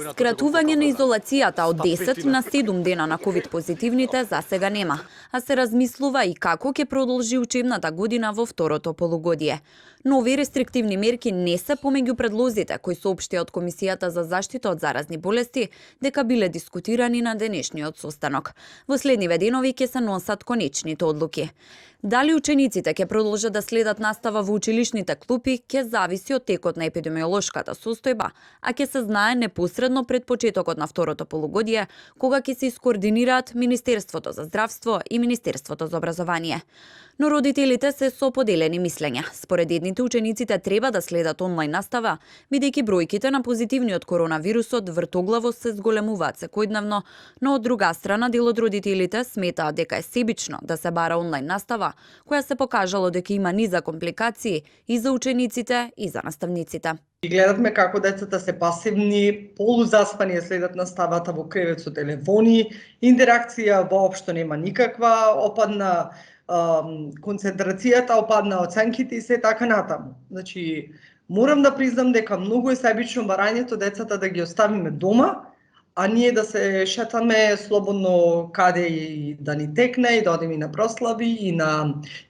Скратување на изолацијата од 10 на 7 дена на ковид позитивните за сега нема, а се размислува и како ќе продолжи учебната година во второто полугодие. Нови рестриктивни мерки не се помеѓу предлозите кои соопштија од Комисијата за заштита од заразни болести дека биле дискутирани на денешниот состанок. Во следниве денови ќе се носат конечните одлуки. Дали учениците ќе продолжат да следат настава во училишните клупи ќе зависи од текот на епидемиолошката состојба, а ќе се знае непосредно пред почетокот на второто полугодие, кога ќе се искоординираат Министерството за здравство и Министерството за образование. Но родителите се со поделени мислења. Според едните, учениците треба да следат онлайн настава, бидејќи бројките на позитивниот коронавирусот вртоглаво се зголемуваат секојдневно, но од друга страна дел од родителите сметаат дека е себично да се бара онлайн настава, која се покажало дека има низа компликации и за учениците и за наставниците. И гледавме како децата се пасивни, полузаспани следат наставата во кревет со телефони, интеракција воопшто нема никаква, опадна концентрацијата, опадна оценките и се така натаму. Значи, морам да признам дека многу е себично барањето децата да ги оставиме дома, а ние да се шетаме слободно каде и да ни текне, и да одиме и на прослави,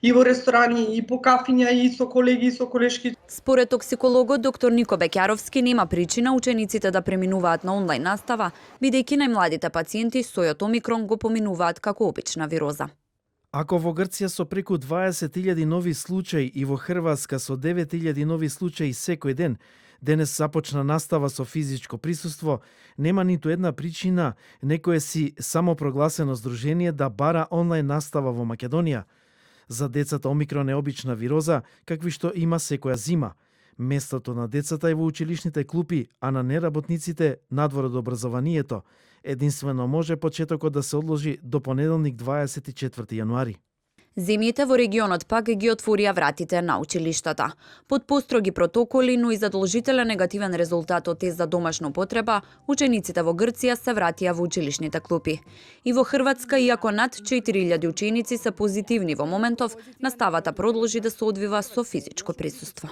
и во ресторани, и по кафиња, и со колеги, и со колешки. Според токсикологот доктор Нико Бекјаровски нема причина учениците да преминуваат на онлайн настава, бидејќи најмладите пациенти сојот омикрон го поминуваат како обична вироза. Ако во Грција со преку 20.000 нови случаи и во Хрватска со 9.000 нови случаи секој ден, денес започна настава со физичко присуство, нема ниту една причина некое си самопрогласено здружение да бара онлайн настава во Македонија. За децата омикрон е обична вироза, какви што има секоја зима. Местото на децата е во училишните клупи, а на неработниците надвор од образованието. Единствено може почетокот да се одложи до понеделник 24 јануари. Земјите во регионот пак ги отворија вратите на училиштата. Под построги протоколи, но и задолжителен негативен резултат од тест за домашна употреба, учениците во Грција се вратија во училишните клупи. И во Хрватска, иако над 4000 ученици се позитивни во моментов, наставата продолжи да се одвива со физичко присуство.